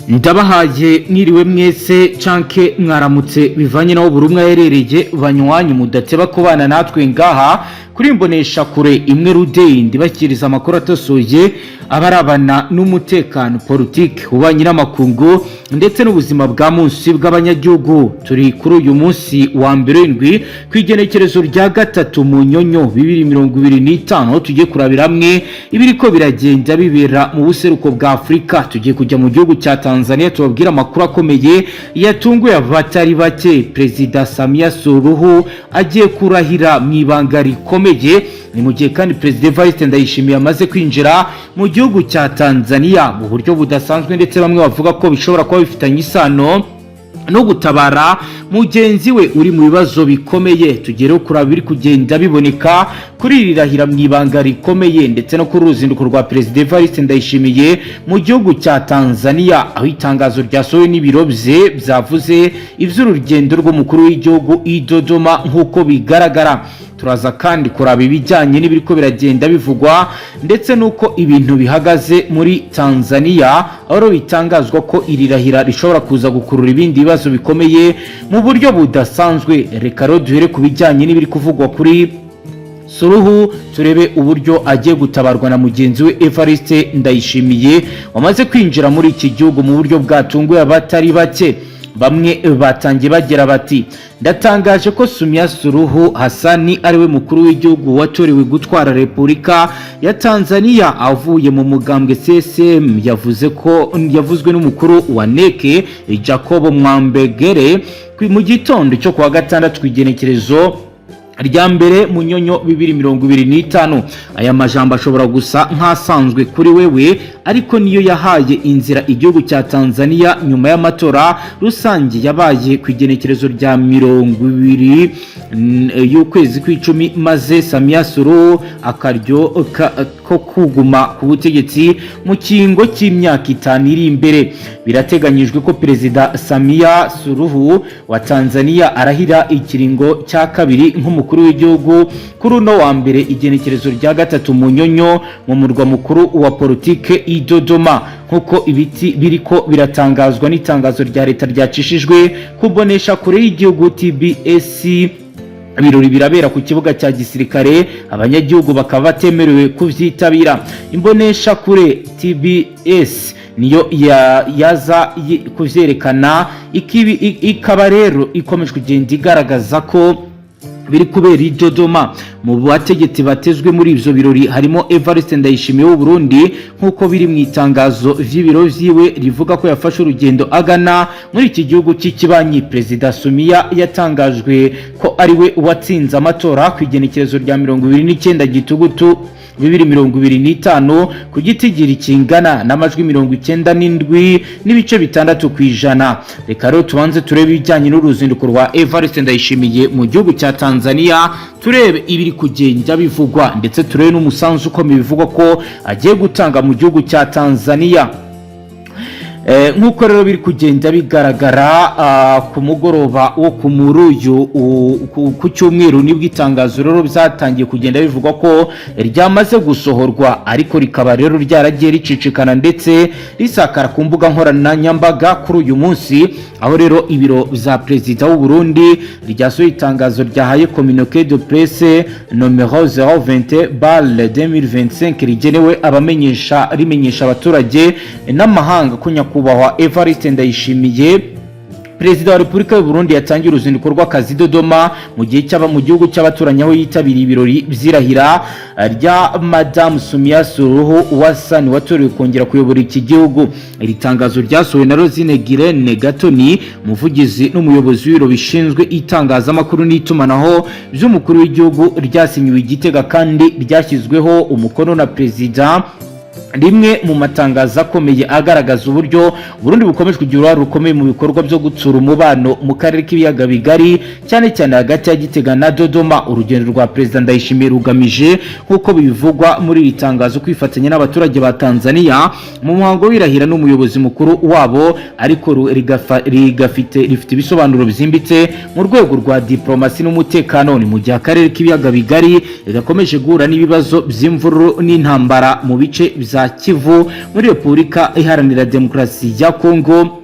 Ndabahaye mwiriwe mwese canke mwaramutse, bivanye naho buri umwe aherereye. Banywanyi mudateba kubana natwe ngaha kuri Imbonesha Kure Imwe Rudeyi, ndibakiriza amakuru atosoye abarabana n'umutekano, politiki, ububanyi n'amakungu ndetse n'ubuzima bwa munsi bw'abanyagihugu. Turi kuri uyu munsi wa mbere w'indwi, ku igenekerezo rya 3 Munyonyo 2025. Tugiye kurabira hamwe ibiriko biragenda bibera mu buseruko bwa Afurika. Tugiye kujya mu gihugu cya Tanzania, tubabwire amakuru akomeye yatunguye abatari bake. Perezida Samia Suluhu agiye kurahira mu ibanga rikomeye. Ni mu gihe kandi Perezida Evariste Ndayishimiye amaze kwinjira mu gihugu cya Tanzania mu buryo budasanzwe, ndetse bamwe bavuga ko bishobora kuba bifitanye isano no gutabara mugenzi we uri mu bibazo bikomeye. Tugere kuraba biri kugenda biboneka kuri iri rahira mu ibanga rikomeye, ndetse no kuri uruzinduko rwa Perezida Evariste Ndayishimiye mu gihugu cya Tanzania, aho itangazo ryasohowe n'ibiro bye byavuze iby'urugendo rw'umukuru w'igihugu i Dodoma. Nk'uko bigaragara, turaza kandi kuraba ibijyanye n'ibiriko biragenda bivugwa, ndetse n'uko ibintu bihagaze muri Tanzania, aho bitangazwa ko iri rahira rishobora kuza gukurura ibindi bibazo bikomeye mu buryo budasanzwe. Reka rero duhere ku bijyanye n'ibiri kuvugwa kuri Suluhu, turebe uburyo agiye gutabarwa na mugenzi we Evariste Ndayishimiye, wamaze kwinjira muri iki gihugu mu buryo bwatunguye abatari bake. Bamwe batangiye bagira bati: "Ndatangaje ko Samia Suluhu Hassan ariwe mukuru w'igihugu watorewe gutwara Repubulika ya Tanzania avuye mu mugambwe CCM." Yavuze ko yavuzwe n'umukuru wa NEC, Jacob Mwambegere, mu gitondo cyo kuwa gatandatu, ku igenekerezo rya 1 Munyonyo 2025. Aya majambo ashobora gusa nk'asanzwe kuri wewe, ariko niyo yahaye inzira igihugu cya Tanzania nyuma y'amatora rusange yabaye ku igenekerezo rya 20 y'ukwezi kw'icumi, maze Samia Suluhu akaryo ko kuguma ku butegetsi mu kingo cy'imyaka 5 iri imbere. Birateganyijwe ko Perezida Samia Suluhu wa Tanzania arahira ikiringo cya kabiri nk'umukuru w'igihugu kuri uno wa mbere, igenekerezo rya 3 Munyonyo, mu murwa mukuru wa politike i Dodoma, nk'uko ibiti biriko biratangazwa n'itangazo rya leta ryacishijwe kubonesha kure y'igihugu TBS. Ibirori birabera ku kibuga cya gisirikare, abanyagihugu bakaba batemerewe kuvyitabira. Imbonesha kure TBS niyo yaza kuvyerekana, ikaba rero ikomeje kugenda igaragaza ko biri kubera i Dodoma. Mu bategetsi batezwe muri ivyo birori harimo Evariste Ndayishimiye w'u Burundi, nk'uko biri mu itangazo vy'ibiro vyiwe rivuga ko yafashe urugendo agana muri iki gihugu cy'ikibanyi. Perezida Samia yatangajwe ko ari we watsinze amatora ku igenekerezo rya 29 Gitugutu 2025, ku gitigiri kingana n'amajwi 97.6%. Reka rero tubanze turebe ibijyanye n'uruzinduko rwa Evariste Ndayishimiye mu gihugu cya Tanzania, turebe ibiri kugenda bivugwa, ndetse turebe n'umusanzu ukomeye bivugwa ko agiye gutanga mu gihugu cya Tanzania. Nk'uko rero biri kugenda bigaragara, ku mugoroba wo ku muruyu ku cyumweru nibwo itangazo rero byatangiye kugenda bivugwa ko ryamaze gusohorwa, ariko rikaba rero ryaragiye ricicikana ndetse risakara ku mbuga nkoranyambaga kuri uyu munsi, aho rero ibiro bya perezida w'u Burundi ryasohoye itangazo ryahaye communiqué de presse numéro 020/2025, rigenewe abamenyesha, rimenyesha abaturage n'amahanga ko nyakubahwa Evariste Ndayishimiye, Perezida wa Repubulika y'u Burundi, yatangiye uruzinduko rw'akazi Dodoma mu gihe cy'aba mu gihugu cy'abaturanyi, aho yitabiriye ibirori by'irahira rya Madamu Samia Suluhu Hassan, watorewe kongera kuyobora iki gihugu. Iri tangazo ryasohowe na Rosine Girene Gatoni, umuvugizi n'umuyobozi w'ibiro bishinzwe itangazamakuru n'itumanaho by'umukuru w'igihugu, ryasinyiwe i Gitega kandi ryashyizweho umukono na Perezida. Rimwe mu matangazo akomeye agaragaza uburyo Burundi bukomeje kugira uruhare rukomeye mu bikorwa byo gutsura umubano mu karere k'ibiyaga bigari, cyane cyane hagati ya Gitega na Dodoma. Urugendo rwa Perezida Ndayishimiye rugamije, nk'uko bivugwa muri iri tangazo, kwifatanya n'abaturage ba Tanzania mu muhango w'irahira n'umuyobozi mukuru wabo, ariko rigafite rifite ibisobanuro byimbitse mu rwego rwa diplomasi n'umutekano. Ni mu gihe akarere k'ibiyaga bigari gakomeje guhura n'ibibazo by'imvururu n'intambara mu bice bya za Kivu muri Repubulika Iharanira Demokarasi ya Kongo.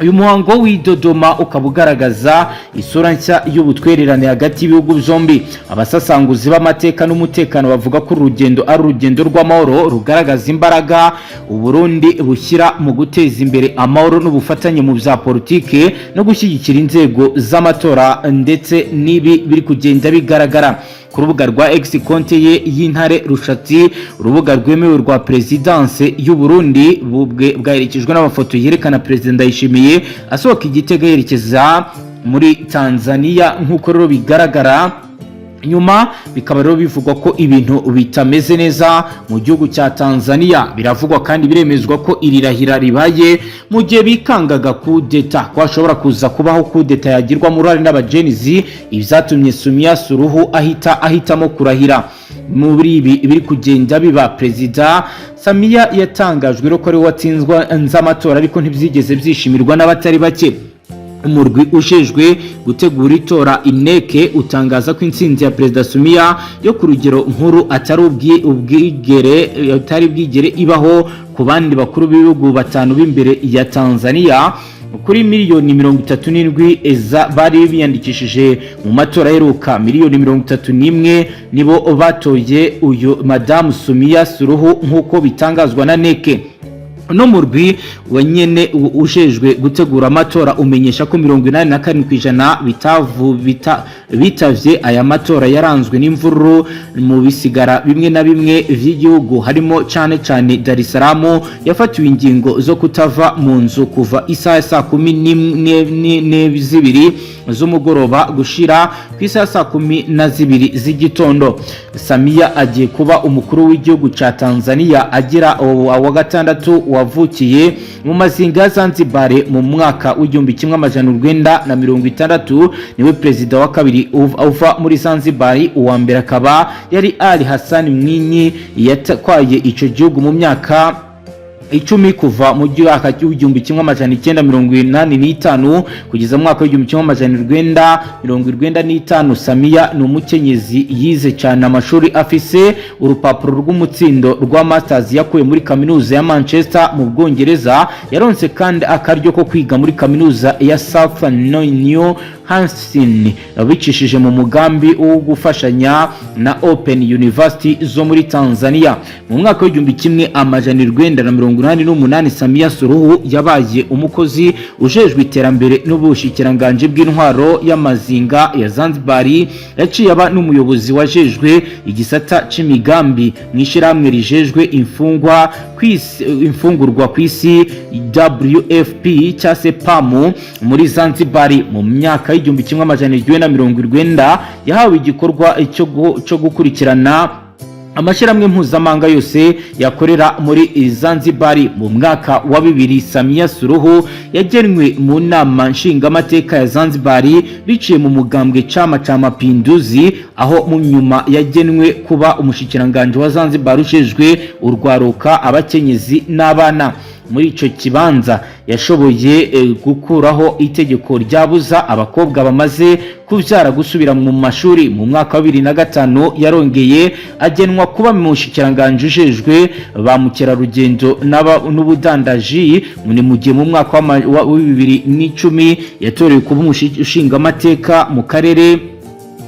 Uyu muhango w'i Dodoma ukaba ugaragaza isura nshya y'ubutwererane hagati y'ibihugu byombi. Abasesenguzi b'amateka n'umutekano bavuga ko uru rugendo ari urugendo rw'amahoro rugaragaza imbaraga Uburundi bushyira mu guteza imbere amahoro n'ubufatanye mu bya politike no gushyigikira inzego z'amatora, ndetse n'ibi biri kugenda bigaragara ku rubuga rwa X, konte ye y'Intare Rushatsi, urubuga rwemewe rwa Perezidanse y'u Burundi, bwaherekejwe n'amafoto yerekana Perezida Ndayishimiye asohoka Igitega yerekeza muri Tanzania. Nk'uko rero bigaragara nyuma, bikaba rero bivugwa ko ibintu bitameze neza mu gihugu cya Tanzania. Biravugwa kandi biremezwa ko iri rahira ribaye mu gihe bikangaga kudeta, ko hashobora kuza kubaho kudeta yagirwamo uruhare n'abagenzi, ibyatumye Samia Suluhu ahita ahitamo kurahira. Muri ibi biri kugenda biba, Perezida Samia yatangajwe ko ari we watsinzwe amatora, ariko ntibyigeze byishimirwa n'abatari bake. Umurwi ujejwe gutegura itora, INEC, utangaza ko intsinzi ya Perezida Samia yo ku rugero nkuru atari ubwigere atari bwigere ibaho ku bandi bakuru b'ibihugu batanu b'imbere ya Tanzania. Kuri miliyoni 37 bari biyandikishije mu matora aheruka, miliyoni 31 nibo batoye uyu Madamu Samia Suluhu, nk'uko bitangazwa na NEC. No murwi wa nyene ujejwe gutegura amatora umenyesha ko 87% bitavye aya matora yaranzwe n'imvururu mu bisigara bimwe na bimwe vy'igihugu, harimo cane cane Dar es Salaam yafatiwe ingingo zo kutava mu nzu kuva isaha saa 12 z'umugoroba gushira ku isaha saa 12 z'igitondo. Samia agiye kuba umukuru w'igihugu ca Tanzania agira wa gatandatu wavukiye mu mazinga ya Zanzibar mu mwaka w'1960. Niwe perezida wa kabiri uva muri Zanzibar, uwa mbere akaba yari Ali Hassan Mwinyi yatwaye ico gihugu mu myaka 10, kuva mu mwaka w'1985 kugeza mu mwaka w'1995. Samia ni umukenyezi yize cyane amashuri, afise urupapuro rw'umutsindo rwa masters yakuye muri Kaminuza ya Manchester mu Bwongereza. Yaronse kandi akaryo ko kwiga muri Kaminuza ya Southern New Hampshire bicishije mu mugambi wo gufashanya na Open University zo muri Tanzania. Mu mwaka w'1988, Samia Suluhu yabaye umukozi ujejwe iterambere n'ubushikiranganje bw'intwaro y'amazinga ya Zanzibar. Yaciye aba n'umuyobozi wajejwe igisata c'imigambi mu ishyirahamwe rijejwe imfungwa imfungurwa ku isi, WFP cyangwa se PAM, muri Zanzibar. Mu myaka y'1990 yahawe igikorwa cyo gukurikirana amashyirahamwe mpuzamahanga yose yakorera muri Zanzibar. Mu mwaka wa 2000, Samia Suluhu yagenwe mu nama nshingamateka ya Zanzibar biciye mu mugambwe Chama cha Mapinduzi, aho mu nyuma yagenwe kuba umushikiranganje wa Zanzibar ujejwe urwaruka, abakenyezi n'abana. Muri ico kibanza yashoboye gukuraho itegeko ryabuza abakobwa bamaze kubyara gusubira mu mashuri. Mu mwaka wa 2005 yarongeye agenwa kuba mu mushikiranganji ujejwe ba mukerarugendo n'ubudandaji. Ni mu gihe mu mwaka wa 2010 yatorewe kuba umushingamateka mu karere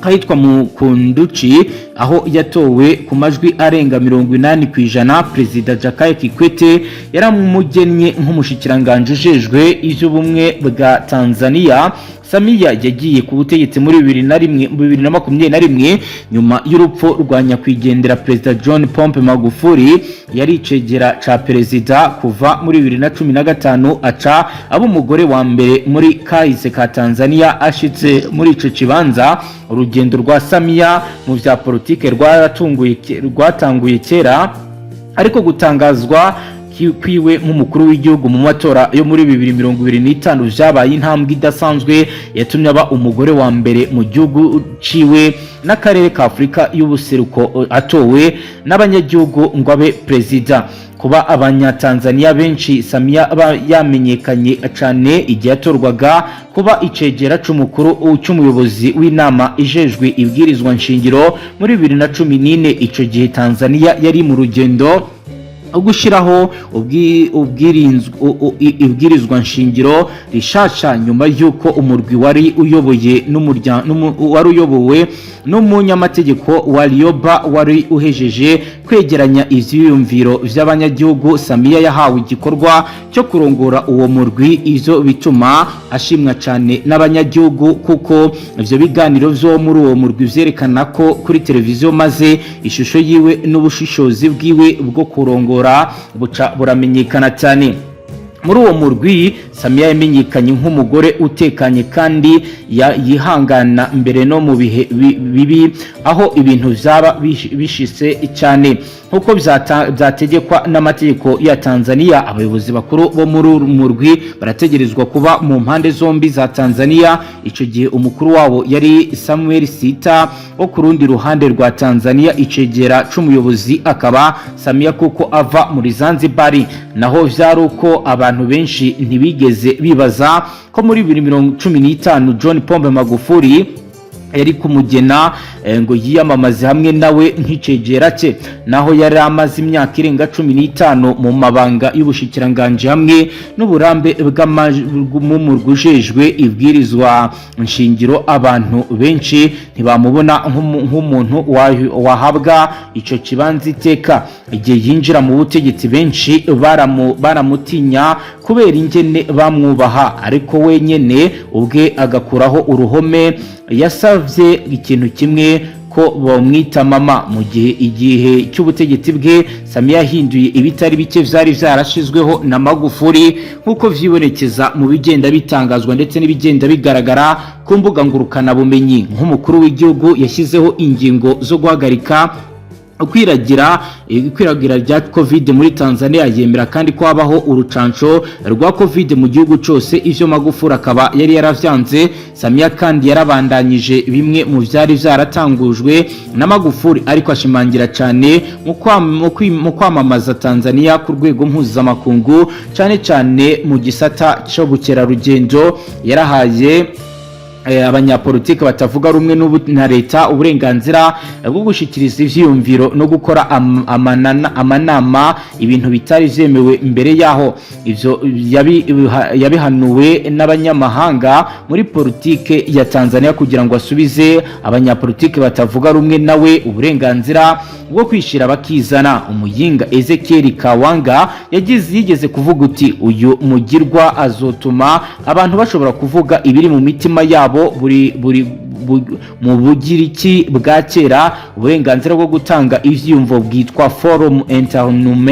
kahitwa mu Kunduchi, aho yatowe ku majwi arenga 80%. Perezida Jakaya Kikwete yaramugennye nk'umushikiranganje ujejwe ivy'ubumwe bwa Tanzania. Samia yagiye ku butegetsi muri 2001, 2021, nyuma y'urupfu rwa nyakwigendera Perezida John Pombe Magufuli. Yari icegera ca perezida kuva muri 2015, aca aba umugore wa mbere muri kahise ka Tanzania ashitse muri ico kibanza. Urugendo rwa Samia mu vya politike rwatanguye kera, ariko gutangazwa kwiwe nk'umukuru w'igihugu mu matora yo muri 2025 vyabaye intambwe idasanzwe yatumye aba umugore wa mbere mu gihugu ciwe n'akarere ka Afurika y'ubuseruko atowe n'abanyagihugu ngo abe perezida. Kuba Abanyatanzania benshi, Samia aba yamenyekanye cyane igihe yatorwaga kuba icegera c'umukuru c'umuyobozi w'inama ijejwe ibwirizwa nshingiro muri 2014. Ico gihe Tanzania yari mu rugendo Gushyiraho ibwirizwa nshingiro rishasha nyuma y'uko umurwi wari uyoboye wari uyobowe n'umunyamategeko Warioba wari uhejeje kwegeranya ivyiyumviro vy'abanyagihugu. Samiya yahawe igikorwa cyo kurongora uwo murwi. Ivyo bituma ashimwa cane n'abanyagihugu, kuko ivyo biganiro vyo muri uwo murwi vyerekana ko kuri televiziyo, maze ishusho yiwe n'ubushishozi bwiwe bwo kurongora buca buramenyekana cyane. Muri uwo murwi, Samiya yamenyekanye nk'umugore utekanye kandi yihangana, mbere no mu bihe bibi aho ibintu vyaba bishise cyane. Nk'uko vyategekwa n'amategeko ya Tanzania, abayobozi bakuru bo muri uru murwi barategerezwa kuba mu mpande zombi za Tanzania. Ico gihe umukuru wabo yari Samuel Sita wo ku rundi ruhande rwa Tanzania, icegera c'umuyobozi akaba Samiya kuko ava muri Zanzibar. Naho vyari uko, abantu benshi ntibigeze bibaza ko muri 2015 John Pombe Magufuli yari kumugena ngo yiyamamaze hamwe nawe nk'icegera cye, naho yari amaze imyaka irenga 15 mu mabanga y'ubushikiranganje hamwe n'uburambe bw'umurwi ujejwe ibwirizwa nshingiro. Abantu benshi ntibamubona nk'umuntu wahabwa ico kibanza iteka. Igihe yinjira mu butegetsi, benshi baramutinya kubera ingene bamwubaha, ariko wenyene ubwe agakuraho uruhome. Yasavye ikintu kimwe, ko bamwita mama. Mu gihe igihe cy'ubutegetsi bwe, Samiya yahinduye ibitari bike vyari vyarashizweho na Magufuli, nk'uko vyibonekeza mu bigenda bitangazwa ndetse n'ibigenda bigaragara ku mbuga ngurukanabumenyi. Nk'umukuru w'igihugu, yashyizeho ingingo zo guhagarika ikwiragira rya COVID muri Tanzania, yemera kandi ko habaho urucanco rwa COVID mu gihugu cyose, ivyo Magufuli akaba yari yaravyanze. Samia kandi yarabandanyije bimwe mu vyari vyaratangujwe na Magufuli, ariko ashimangira cyane mu kwamamaza Tanzania ku rwego mpuzamakungu, cyane cyane mu gisata c'ubukerarugendo. Yarahaye abanyapolitiki batavuga rumwe na leta uburenganzira bwo gushikiriza ivyiyumviro no gukora amanama, ibintu bitari vyemewe mbere yaho. Ivyo yabihanuwe n'abanyamahanga muri politike ya Tanzania kugira ngo asubize abanyapolitiki batavuga rumwe nawe uburenganzira bwo kwishira bakizana. Umuyinga Ezekiel Kawanga yagize yigeze kuvuga uti: "Uyu mugirwa azotuma abantu bashobora kuvuga ibiri mu mitima yabo." Buri buri mu Bugiriki bwa kera, uburenganzira bwo gutanga ivyiyumvo bwitwa forum internum,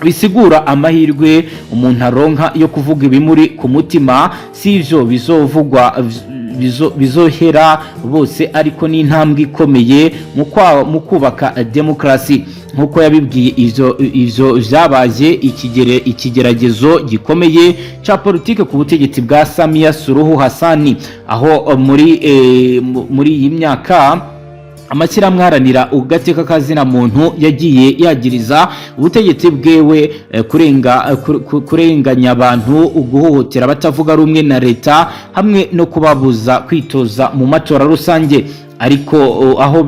bisigura amahirwe umuntu aronka yo kuvuga ibimuri ku mutima. Si ivyo bizovugwa bizohera bose, ariko ni intambwe ikomeye mu kubaka demokarasi. Nk'uko yabibwiye, ivyo vyabaye ikigeragezo gikomeye ca politike ku butegetsi bwa Samia Suluhu Hassan, aho muri iyi myaka amashyirahamwe aharanira agateka kazina muntu yagiye yagiriza ubutegetsi bwewe kurenganya abantu, guhohotera abatavuga rumwe na leta hamwe no kubabuza kwitoza mu matora rusange. Ariko aho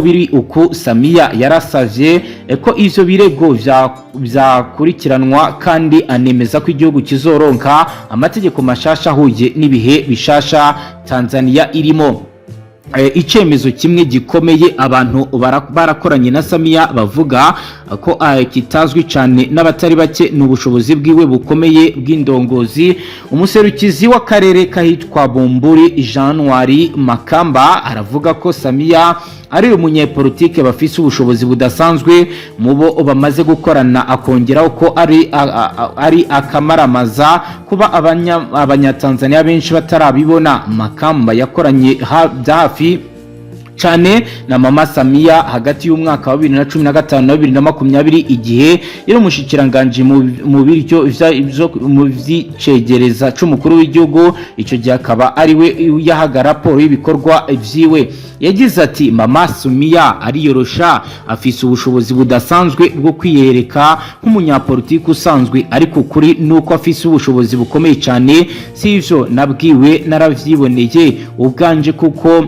biri uku, Samiya yarasavye ko ivyo birego vyakurikiranwa, kandi anemeza ko igihugu kizoronka amategeko mashasha ahuye n'ibihe bishasha Tanzania irimo. Icyemezo kimwe gikomeye abantu barakoranye na Samiya bavuga ko kitazwi cyane n'abatari bake ni ubushobozi bwiwe bukomeye bw'indongozi. Umuserukizi w'akarere kahitwa Bumburi, January Makamba, aravuga ko Samiya ari umunyepolitike bafise ubushobozi budasanzwe mu bo bamaze gukorana, akongeraho ko ari akamaramaza kuba Abanyatanzania benshi batarabibona. Makamba yakoranye bya hafi cyane na mama Samiya hagati y'umwaka wa 2015 na 2020, igihe yari umushikiranganji mu biryo mu vy'icegereza c'umukuru w'igihugu. Ico gihe akaba ari we yahaga raporo y'ibikorwa vyiwe. Yagize ati: "Mama Samiya ariyorosha, afise ubushobozi budasanzwe bwo kwiyereka nk'umunyapolitiki usanzwe, ariko ukuri nuko afise ubushobozi bukomeye cyane. Si ivyo nabwiwe, naravyiboneye ubwanje kuko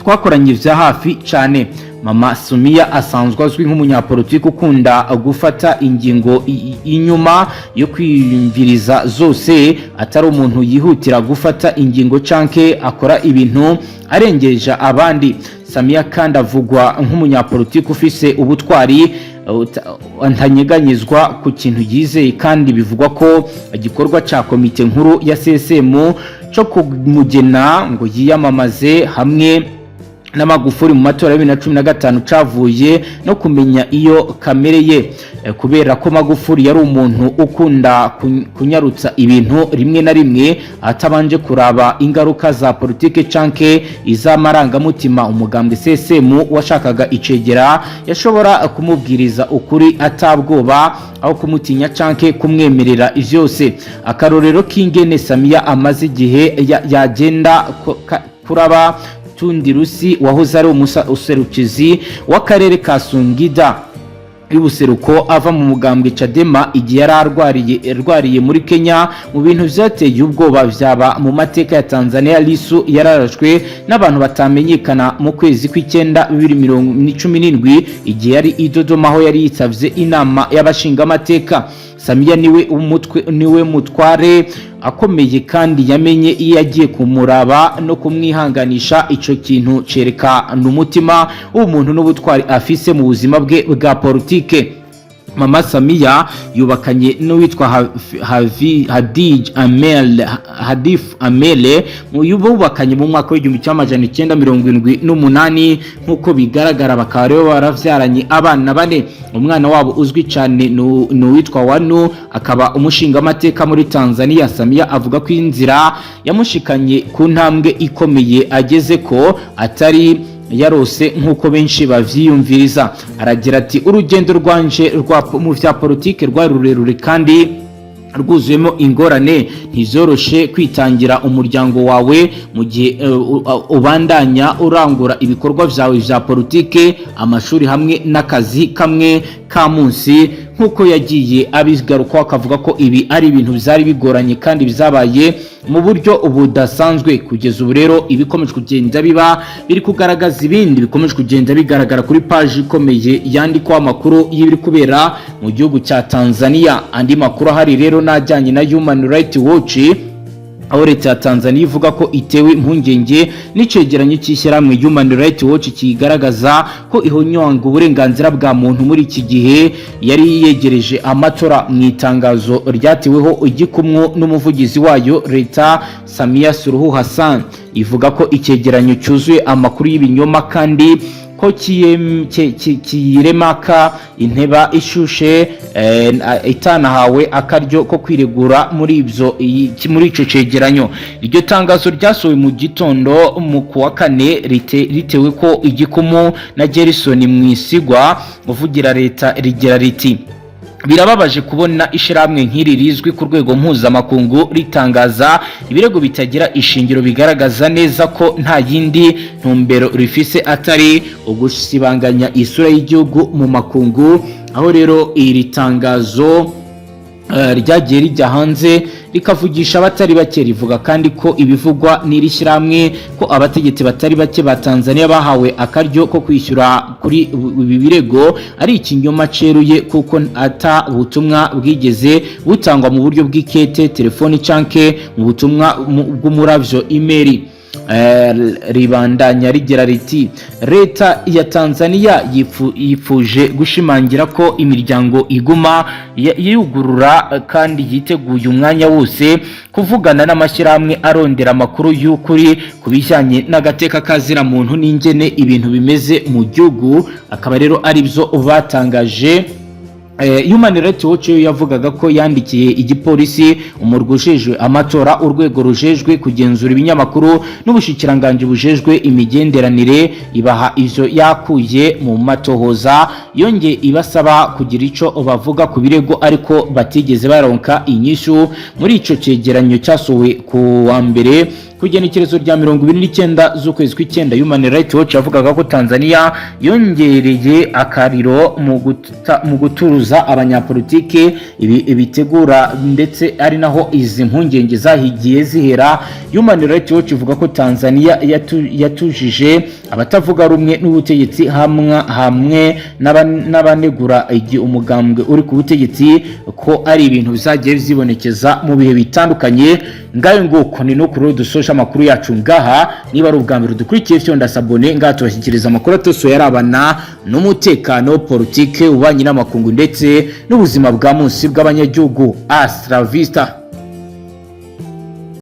twakoranye vya hafi cyane." Mama Samia asanzwe azwi nk'umunyapolitiki ukunda gufata ingingo inyuma yo kwiyumviriza zose, atari umuntu yihutira gufata ingingo canke akora ibintu arengeje abandi. Samia kandi avugwa nk'umunyapolitiki ufise ubutwari, ntanyeganyezwa ku kintu yizeye, kandi bivugwa ko igikorwa ca komite nkuru ya CCM co kumugena ngo yiyamamaze hamwe na Magufuli mu matora ya 2015 cavuye no kumenya iyo kamere ye. Kubera ko Magufuli yari umuntu ukunda kunyarutsa ibintu, rimwe na rimwe atabanje kuraba ingaruka za politike canke iz'amarangamutima, umugambwe CCM washakaga icegera yashobora kumubwiriza ukuri atabwoba, aho kumutinya canke kumwemerera vyose. Akarorero k'ingene Samia amaze igihe yagenda kuraba Tundu Lissu, wahoze ari umuserukizi w'akarere ka Singida y'ubuseruko, ava mu mugambwe Chadema igihe yari arwariye muri Kenya, mu bintu vyateye ubwoba vyaba mu mateka ya Tanzania. Lissu yararashwe n'abantu batamenyekana mu kwezi kw'icyenda 2017, igihe yari i Dodoma aho yari yitavye inama y'abashingamateka. Samia niwe umutwe, niwe mutware akomeye kandi yamenye iyo yagiye kumuraba no kumwihanganisha. Ico kintu cerekana umutima w'umuntu n'ubutwari afise mu buzima bwe bwa politike. Mama Samia yubakanye n'uwitwa Hadij Amel, Hadif Amele, bubakanye mu mwaka w'1978. Nk'uko bigaragara, bakaba rero baravyaranye abana bane. Umwana wabo uzwi cyane ni uwitwa Wanu, akaba umushingamateka muri Tanzania. Samia avuga ko inzira yamushikanye ku ntambwe ikomeye ageze ko atari yarose nk'uko benshi bavyiyumviriza. Aragira ati: "Urugendo rwanje rwa mu vya politike rwari rurerure kandi rwuzuyemo ingorane. Ntizoroshe kwitangira umuryango wawe mu gihe ubandanya urangura ibikorwa vyawe vya politike, amashuri hamwe n'akazi kamwe ka munsi." Nk'uko yagiye abigarukaho, akavuga ko ibi ari ibintu byari bigoranye kandi bizabaye mu buryo budasanzwe. Kugeza ubu rero, ibikomeje kugenda biba biri kugaragaza ibindi bikomeje kugenda bigaragara kuri paji ikomeye yandikwaho amakuru y'ibiri kubera mu gihugu cya Tanzania. Andi makuru ahari rero n'ajyanye na Human Rights Watch, aho leta ya Tanzania ivuga ko itewe impungenge n'icegeranyo cy'ishyirahamwe Human Rights Watch kigaragaza ko ihonyanga uburenganzira bwa muntu muri iki gihe yari yegereje amatora. Mu itangazo ryateweho igikumwe n'umuvugizi wayo, leta Samia Suluhu Hassan ivuga ko icyegeranyo cyuzuye amakuru y'ibinyoma kandi ko kiyiremaka inteba ishushe, itanahawe akaryo ko kwiregura muri ico cegeranyo. Iryo tangazo ryasohowe mu gitondo mu kuwa kane, ritewe ko igikumu na Gerson Mwisigwa uvugira leta, rigira riti: "Birababaje kubona ishyirahamwe nk'iri rizwi ku rwego mpuzamakungu ritangaza ibirego bitagira ishingiro, bigaragaza neza ko nta yindi ntumbero rifise atari ugusibanganya isura y'igihugu mu makungu." Aho rero iri tangazo ryagiye rijya hanze rikavugisha abatari bake. Rivuga kandi ko ibivugwa n'iri shyirahamwe ko abategetsi batari bake ba Tanzania bahawe akaryo ko kwishyura kuri ibi birego ari ikinyoma ceruye, kuko ata butumwa bwigeze butangwa mu buryo bw'ikete, telefoni canke mu butumwa bw'umuravyo, email. Ribandanya rigira riti: "Leta ya Tanzania yipfuje gushimangira ko imiryango iguma yugurura kandi yiteguye umwanya wose kuvugana n'amashyirahamwe arondera amakuru y'ukuri ku bijyanye n'agateka kazira muntu n'ingene ibintu bimeze mu gihugu." Akaba rero ari byo batangaje. Human Rights Watch yo yavugaga ko yandikiye igipolisi, umurwi ujejwe amatora, urwego rujejwe kugenzura ibinyamakuru n'ubushikiranganji bujejwe imigenderanire, ibaha ivyo yakuye mu matohoza, yongeye ibasaba kugira ico bavuga ku birego, ariko batigeze baronka inyishu. Muri ico cegeranyo cyasohowe ku wa mbere Ku igenekerezo rya 29 z'ukwezi kw'icyenda, Human Rights Watch yavugaga ko Tanzania yongereye akariro mu guturuza abanyapolitike. Ibi bitegura ndetse ari naho izi mpungenge zahigiye zihera. Human Rights Watch ivuga ko Tanzania yatujije abatavuga rumwe n'ubutegetsi hamwe n'abanegura umugambwe uri ku butegetsi, ko ari ibintu bizagiye bizibonekeza mu bihe bitandukanye. Ngayo nguko, ni no kuri dusoje amakuru yacu ngaha. Niba ari ubwa mbere dukurikiye, fyonda s'abonner. Ngaha tubashyikiriza amakuru atosoye arabana n'umutekano, politike, ububanyi n'amakungu ndetse n'ubuzima bwa munsi bw'abanyagihugu. Hasta la vista.